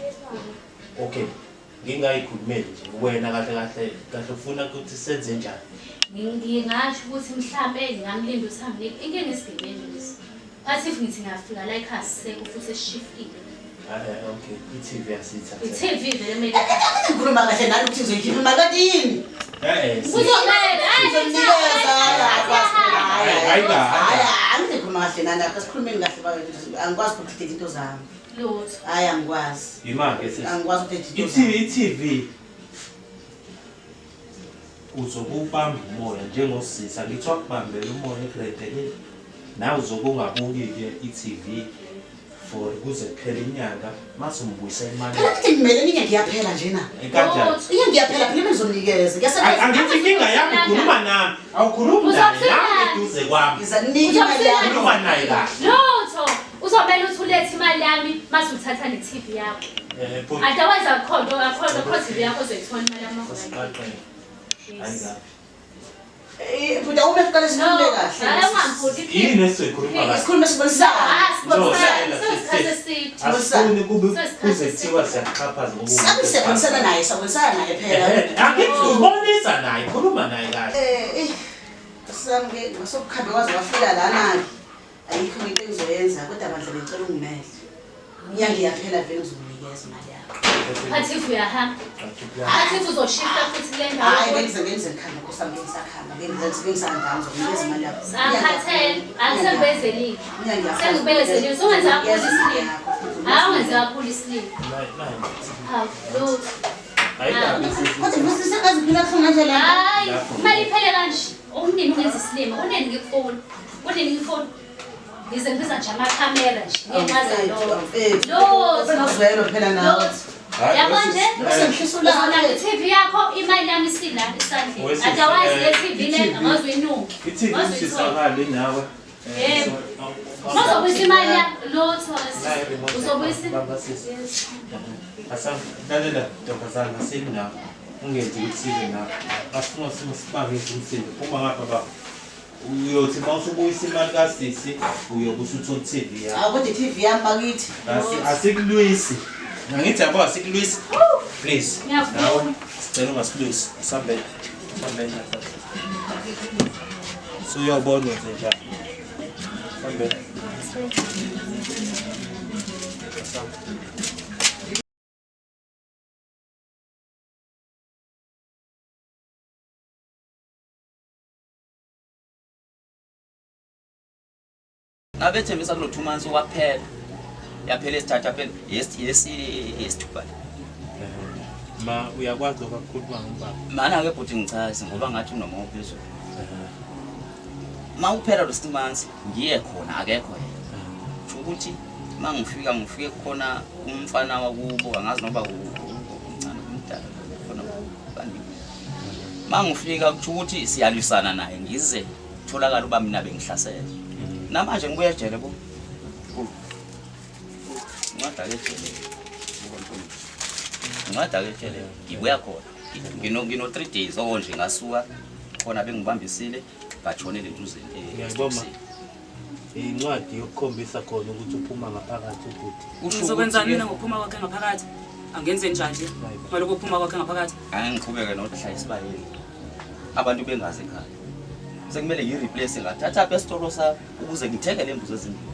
A: Okay. Ngingayikhulumeli nje. Wena kahle kahle kahle ufuna ukuthi senze njani?
C: Ngingasho ukuthi mhlampe ngingamlinda ukuthi anginike inkinga isigebengu lesi. But if ngithi ngiyafika la ekhaya sisekho futhi esishiftile.
A: Okay, i-TV asiyithathe.
C: I-TV vele kumele.
D: Angithi ngikhuluma kahle nani ukuthi ngizoyikhipha imali kanti yini?
C: Kuzomele.
D: Ngizomnikeza.
A: Hayi,
D: Hayi, angithi ngikhuluma kahle nani, asikhulumeni kahle bakwethu. Angikwazi ukudedela into zami.
C: Lutho.
D: Hayi angikwazi.
A: Imake sisi.
D: Angikwazi ukudedela into zami.
A: I-TV uzokubamba umoya njengosisi angithi wakubambela umoya egrade nawe uzobe ungabuki-ke i-TV for kuze kuphele inyanga mase umbuyisa imali.
D: Phela ngithi ngimele ninye ngiyaphela njena.
A: Kanjani?
C: Lutho.
D: Inye ngiyaphela phela ngizomnikeza. Ngiyasebenza.
A: Angithi inkinga yami ukhuluma nami awukhulumi naye nami eduze kwami.
D: Ngizanika imali yami.
A: Khuluma naye kahle.
C: Lutho. Uzomele ukuthi ulethe imali yami mase uthatha ne-TV yakho.
A: Bhuti,
C: Otherwise akukho nto akukho nto akukho TV yakho ozoyithola imali yami.
A: asiqaqele. Hayi kabi.
D: Bhuti awume kuqale sikhulume
C: No,
D: kahle.
C: hayi ungamfuthi.
A: Yini esizoyikhuluma kahle?
D: Sikhulume sibonisane.
C: Ah, sibonisana.
A: No,
C: Sesikhathi eside.
A: Asifuni kube kuze kuthiwa siyaxhaphaza ngoba
D: Sabe siyabonisana naye, siyabonisana naye phela.
A: Angithi ubonisa naye, khuluma naye kahle.
D: Sami ke ngasokuhambe kwaze wafika lana-ke. Ayikho into engizoyenza kodwa bandla bengicela ungimele. Inyanga iyaphela vele ngizokunikeza imali yakho.
C: But if uyahamba, but if uzoshifta futhi kule ndawo.
D: Hayi bengize ngenze ngikhamba nkosi yami bengisakhamba bengize bengisandawo ngizokunikeza imali yakho.
C: Angikhathele, angisengibezelile.
D: Inyanga iyaphela.
C: Sengikubekezelile, usungenza kakhulu
D: Ngizokunikeza imali
C: isilima.
D: yakho.
C: Hayi ungenze kakhulu isilima. Hawu, lutho.
D: Kodwa ngifisa sengaziphila kuhlungu kanje la.
C: Hayi, imali iphele kanje. Umndeni ungenza isilima, uneni ngikufuna. Uneni ngikufuna. Ngize ngibiza nje amakhamera nje, ngenxa zalokho. Lutho.
D: Nozwelo phela nawe.
C: Lutho. Yabo nje?
D: Bese ngishisa ulaka.
C: Uzona i-TV yakho imali yami isila esandleni.
A: Wesisi,
C: Otherwise le TV le
A: i-TV
C: angaze uyinuke.
A: I-TV
C: Angaze uyithole.
A: isizakale nawe.
C: Yebo. Uzobuyisa imali yakho lutho. Uzobuyisa.
A: Baba sisi. Asam, lalela ntombazana sinawe. Ungenzi ukuthi sibe nawe. Asifuna sibangise umsindo. Phuma ngapha baba. Uyothi uma usubuyisa imali kasisi uyobe usuthola i-TV yakho.
D: Hawu kodwa i-TV yami bakithi.
A: Asikulwisi. Angithi yabo asikulwisi. Please.
C: Ngiyavuma.
A: Nawe sicela ungasilwisi. Asambe. Asambe. Suyobona nje njalo. Asambe. Asambe.
E: Ngabe thembisa kulo 2 months kwaphela. Yaphela esithathu yaphela yesithupha.
A: Ma uyakwazi lokho akukhuluma ngobaba.
E: Mana ke bhuti ngichaze ngoba ngathi unoma uphezulu. Ma uphela lo 6 months ngiye khona akekho yena. Kusho ukuthi mangifika ngifike khona umfana wakubo angazi noba umncane umdala khona baningi. Mangifika kusho ukuthi siyalwisana naye ngize tholakala uba mina bengihlasela. Namanje ngibuya ejele bo. Ncwada ke ejele. Ncwada ke ejele ngibuya khona. Ngino 3 days okonje ngasuka khona bengibambisile ngashonela entuzeni.
A: Ngiyabonga. Incwadi yokukhombisa khona ukuthi uphuma ngaphakathi ubhuti.
F: Ngizokwenzani mina ngokuphuma kwakhe ngaphakathi? Angenze njani nje? Ngalokho kuphuma kwakhe ngaphakathi.
E: Angeke ngiqhubeke nokuhlala esibayeni. Abantu bengazi ekhaya. Sekumele ngireplace ngathatha apha esitolo sami ukuze ngithenge le mbuzi ezimbili.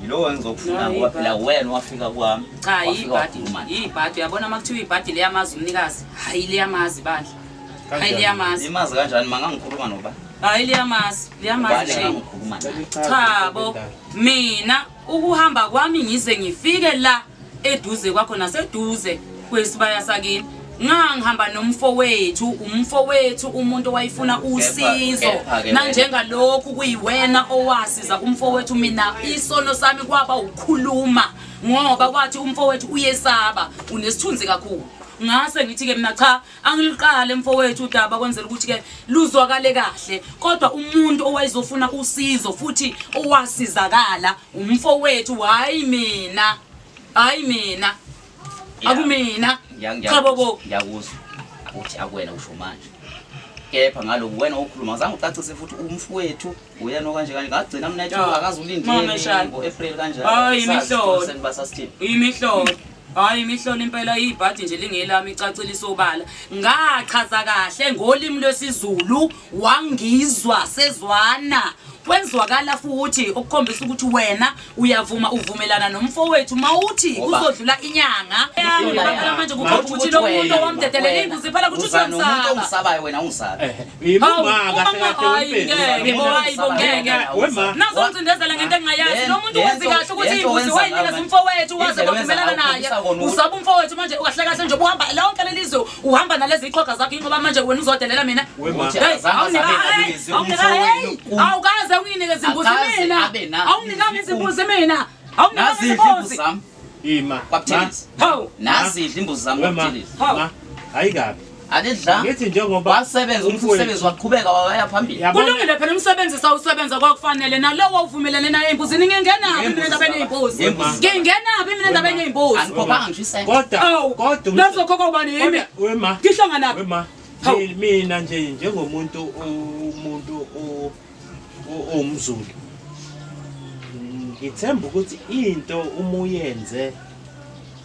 E: Yilowo engizokufuna ngoba phela wena wafika kwami.
F: Cha
E: wafika
F: yibhadi,
E: wakhuluma nawe.
F: yibhadi uyabona uma kuthiwa ibhadi liyamazi umnikazi. Hayi liyamazi bandla. Hayi liyamazi.
E: Imazi kanjani mangangikhuluma noba?
F: Hayi liyamazi, liyamazi
E: Ubani
F: nje.
E: engangikhuluma naye?
F: Cha bo, mina ukuhamba kwami ngize ngifike la eduze kwakho naseduze kwesibaya sakini. Ngangihamba nomfowethu, umfowethu umuntu owayefuna usizo.
E: Kepha-ke wena.
F: Nanjengalokhu kuyiwena owasiza umfowethu, mina isono sami kwaba ukukhuluma ngoba kwathi umfowethu uyesaba, unesithunzi kakhulu. Ngase ngithi ke mina cha, angiliqale mfowethu udaba kwenzela ukuthi ke luzwakale kahle. Kodwa umuntu owayezofuna usizo futhi owasizakala umfowethu, hayi mina. Hayi mina. Akumina. Cha bobo.
E: Ngiyakuzwa ukuthi akuwena usho manje. Kepha ngalokhu wena okhuluma azange ucacise futhi umfowethu uyena okanje kanje ngagcina mina ethi akaze
F: Mama
E: ulindele
F: Shani.
E: ngo-April kanjalo.
F: Hayi,
E: Sazi
F: imihlolo.
E: ukuthi basasithini.
F: Imihlolo. Hayi imihlolo impela ibhadi nje lingelami icacile isobala. Ngachaza kahle ngolimi lwesiZulu wangizwa sezwana. Kwenzwakala futhi okukhombisa ukuthi wena uyavuma uvumelana nomfowethu mawuthi
E: Ngoba-
F: kuzodlula inyanga. Yami
E: Ngoba-
F: phela manje kukhomba ukuthi lo muntu owamdedelela imbuzi phela kusho ukuthi
E: Uza nomuntu
F: uyamsaba.
E: ongisabayo wena ungisabi.
F: Hawu,
A: Yimi kahle kahle
F: hayi,
A: wempilo.
F: ngeke, hayi bo, ngeke.
A: Wema.
F: Nazongcindezela ngento engingayazi. Lo muntu wenzi kahle ukuthi
E: Lento
F: imbuzi
E: wenza
F: wayinikeza
E: ngayo
F: umfowethu waze
E: Indlela wenza
F: kwavumelana
E: ngayo
F: naye.
E: ukhombisa kona ukuthi-
F: Usaba umfowethu manje kahle kahle nje ubuhamba lonke leli zwe uhamba nalezi iqhoga zakho ingoba manje wena uzodelela mina.
A: Wema.
E: Uthi
F: Hey,
E: azange
F: awunika-
E: azabe
F: hey,
E: nalezi
F: awunika-
E: umfowenu
F: hey,
E: kum.
F: awukaze unginikeze imbuzi
E: Akaze
F: mina.
E: abe nazo
F: Awunginikanga izimbuzi mina. Awunginikanga
E: Nazidla imbuzi
F: izimbuzi.
E: zami
A: Ima.
E: kwaButhelezi.
F: Hawu.
E: Nazidla imbuzi zami
A: Wema.
E: kwaButhelezi.
F: Hawu.
A: Ma. Hayi kabi.
E: Alidla.
A: Ngithi njengoba
E: Wasebenza umsebenzi waqhubeka waya phambili.
A: Yabona-
F: Kulungile phela umsebenzi sawusebenza kwakufanele nalowo uvumelene naye embuzini ngingenaphi mina endabeni yey'mbuzi.
E: Ngembuzi.
F: Ngingenaphi mina endabeni yey'mbuzi.
E: Angikhokhanga ngisho isenti.
A: Kodwa
F: Awu,
A: kodwa
F: nazokhokha ubani yimi?
A: Kodwa, wema.
F: Ngihlanganaphi?
A: Wema.
F: Hawu.
A: Mina nje njengomuntu umuntu owumZulu. Ngithemba ukuthi into uma uyenze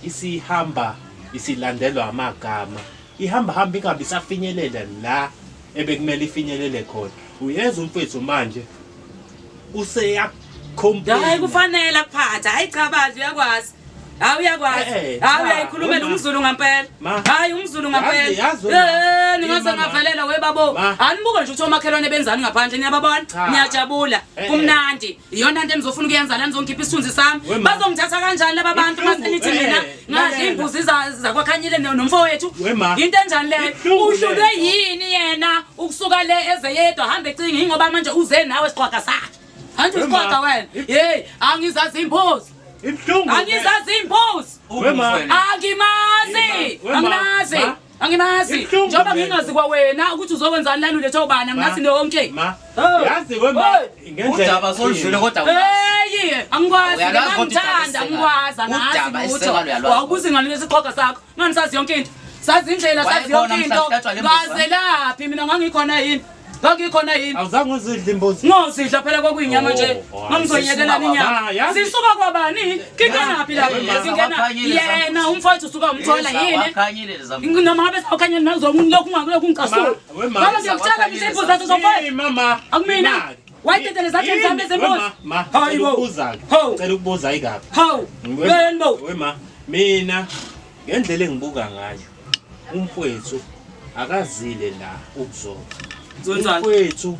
A: isihamba isilandelwa amagama. Ihamba hamba ingabe isafinyelela la ebekumele ifinyelele khona. Uyeza umfethu manje complain.
F: Hayi kufanele akuphathe. Hayi cha bandla uyakwazi. Hayi uyakwazi.
A: Eh, eh,
F: Hayi
A: cha,
F: uyayikhulumela
A: wema.
F: umZulu ngampela.
A: Ma.
F: Hayi umZulu ngampela.
A: Yazi- yazi wena.
F: Eh ningaze
A: Ima, ma.
F: ngavelela webabo.
A: Ma.
F: Anibuke nje ukuthi omakhelwane benzani ngaphandle niyababona?
A: Cha.
F: Niyajabula.
A: Eh, eh.
F: Kumnandi. Iyona nto enizofuna ukuyenza la nizongikhipha isithunzi sami.
A: Wema.
F: Bazongithatha kanjani laba bantu
A: Ibuhlungu,
F: mase nithi
A: eh,
F: mina ngadla
A: lalela.
F: imbuzi zakwakhanyile nomfowethu.
A: Wema.
F: Into enjani leyo?
A: Ibuhlungu
F: Uhlulwe
A: lento.
F: yini yena ukusuka le eze yedwa hambe ecinga ingoba manje uze nawe siqwaga sakhe. Hanti
A: Wema.
F: usiqwaga wena. Hey, angizazi imbuzi.
A: Ibuhlungu.
F: Angizazi imbuzi.
A: Wema.
F: Angimazi.
A: Wema.
F: Angimazi.
A: Ma.
F: Angimazi.
A: Ibuhlungu
F: Njengoba
A: lento.
F: ngingazi kwawena ukuthi uzokwenzani lana ulethe ubani angimazi nonke.
A: Ma.
F: Oh.
A: Yazi wema
F: Hey.
A: ngendlela.
E: Udaba soludlule kodwa uyazi.
F: Hey, angikwazi
E: Uyalwazi kodwa udaba
F: ngithanda
E: esisekalo.
F: angikwazi
E: Udaba
F: angazi
E: esisekalo
F: lutho.
E: uyalwazi.
F: Wawubuza ingane lesiqhoga sakho. Ngani sazi yonke into. Sazi indlela sazi
E: Wayekhona
F: yonke
E: mhla
F: into.
E: kuhlatshwa le mbuzi,
F: Ngazelaphi mina ngangikhona yini? Ngangikhona yini?
A: Awuzange uzidle imbuzi.
F: Ngozidla phela kwakuyinyama nje.
A: Oh, hayi.
F: Ngangizoyekela
E: Zisuka
F: inyama.
A: kwabani? Yazi-
F: Zisuka kwabani? Kingenaphi lapho?
E: Wema.
F: Zingena
E: Zawakhanyile
F: yena umfowethu usuka umthola yini?
E: Zawakhanyile leza-
F: Noma ngabe sawukhanyela nazolokhu ungakulokhu ungicasula.
A: Ma, wema.
F: Ngoba ngiyakutshela ngithi imbuzi zathi zomfowethu.
A: Hey, mama.
F: Akumina.
A: Imali.
F: Wayidedele ezandleni zami
A: Yini?
F: ezembuzi.
A: Wema, ma.
F: Hayi
A: Ngicela
F: bo.
A: ukubuza-ke.
F: Hawu.
A: Ngicela ukubuza ayikabi.
F: Hawu. Yini bo?
A: Wema, mina ngendlela engibuka ngayo umfowethu akazile la ukuzoba.
F: Zenzani?
A: Umfowethu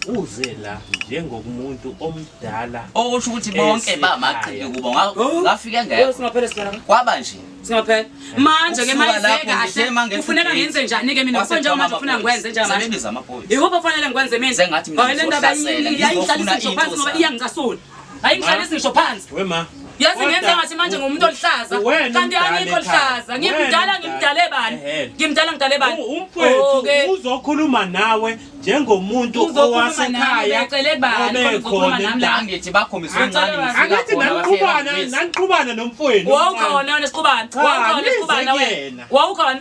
A: uze la njengomuntu omdala.
E: Okusho ukuthi bonke
A: Esikhaya.
E: bamaqili kubo
F: Oh.
E: ngafika engekho.
F: Singaphela sigala.
E: Kwaba nje.
F: Singaphela. Manje ke
E: Ukusuka
F: mayize
E: lapho ngithe
F: kahle.
E: mangehla
F: Kufuneka
E: ugate.
F: ngenze njani ke mina?
E: Kwase
F: Kufanele manje
E: kuthiwa
F: ufuna ngikwenze njengamanje.
E: Sebebiza amaphoyisa.
F: Ikuphi ofanele ngikwenze mina?
E: Sengathi mina
F: Hayi le ndaba
E: ngizohlasela,
F: ayingihlalisi
E: ngizofuna
F: ngisho phansi
E: into
F: ngoba
E: zami.
F: iyangicasula. Ayingihlalisi ngisho phansi.
A: Wema.
F: Yazi
A: Kodwa-
F: ngenza ngathi manje ngumuntu oluhlaza.
A: Wena
F: Kanti
A: umdala
F: angikho
A: ekhaya.
F: oluhlaza.
A: Wena
F: Ngimdala
A: umdala.
F: ngimdale bani?
A: Ehhe.
F: Ngimdala ngidale bani?
A: Umfowethu
F: Okay.
A: uzokhuluma nawe njengomuntu
F: Uzokhuluma nami,
A: owasekhaya.
F: becele bani, khona uzokhuluma
A: obekhona
F: nami la.
E: Angithi bakhombisa
F: Ngicela
E: omncane
F: bani.
E: ngifika
A: Angithi
E: khona
A: naniqhubana
E: bafika bangibisa.
A: naniqhubana nomfowenu.
F: Wawukhona wena siqhubana.
A: Cha,
F: Wawukhona
A: nize
F: siqhubana wena.
A: kuyena.
F: Wawukhona.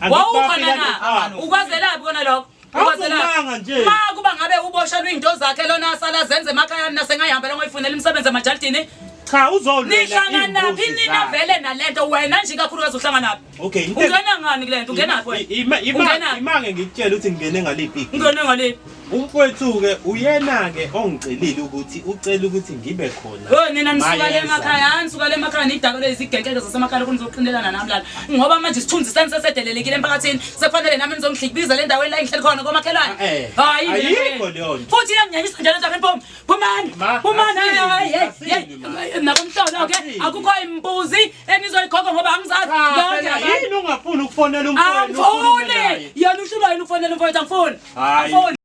A: Angithi
F: Wawukhona
A: bafika
F: na?
A: neqanda.
F: Ukwazelaphi kona lokho? Ukwazelaphi?
A: Awuvumanga nje.
F: Ma kuba ngabe uboshelwe into zakhe lona asala zenze emakhaya mina sengayihambela ngoyifunela imisebenzi emajalidini.
A: Cha uzolwela
F: Nihlanganaphi
A: iy'mbuzi
F: nina
A: zakhe.
F: vele nalento wena nje ikakhulukazi uhlanganaphi?
A: Okay, into
F: Ungena ngani kule nto? Ungenaphi wena? Ungenaphi?
A: Imange ngikutshela ukuthi ngingene ngaliphi igila.
F: Ungene ngaliphi?
A: Umfowethu-ke uyena-ke ongicelile ukuthi ucela ukuthi ngibe khona.
F: Oh nina nisuka le
A: Mayeza.
F: emakhaya, nisuka le emakhaya nidakele izigenkeke zasemakhaya lokhu nizoqindelana nami lana. Ngoba manje isithunzi sami sesedelelekile emphakathini, sekufanele nami nizongihlikiza le ndaweni la engihleli khona komakhelwane.
A: Eh,
F: Hayi mina
A: ayikho
F: le.
A: leyo nto.
F: Futhi iyanginyanyisa njalo nto phuma. Phumani.
A: Ma,
F: Phumani
A: asili,
F: hayi hayi
A: asili, ma.
F: nakomhlolo ke
A: Asili.
F: akukho imbuzi enizoyikhokha ngoba angizazi
A: Cha,
F: lonke
A: phela
F: abantu.
A: yini ungafuni ukufonela umfowenu ukhulume
F: Angifuni.
A: naye?
F: Yena uhlulwa yini ukufonela umfowethu angifuni.
A: Hayi.
F: Angifuni.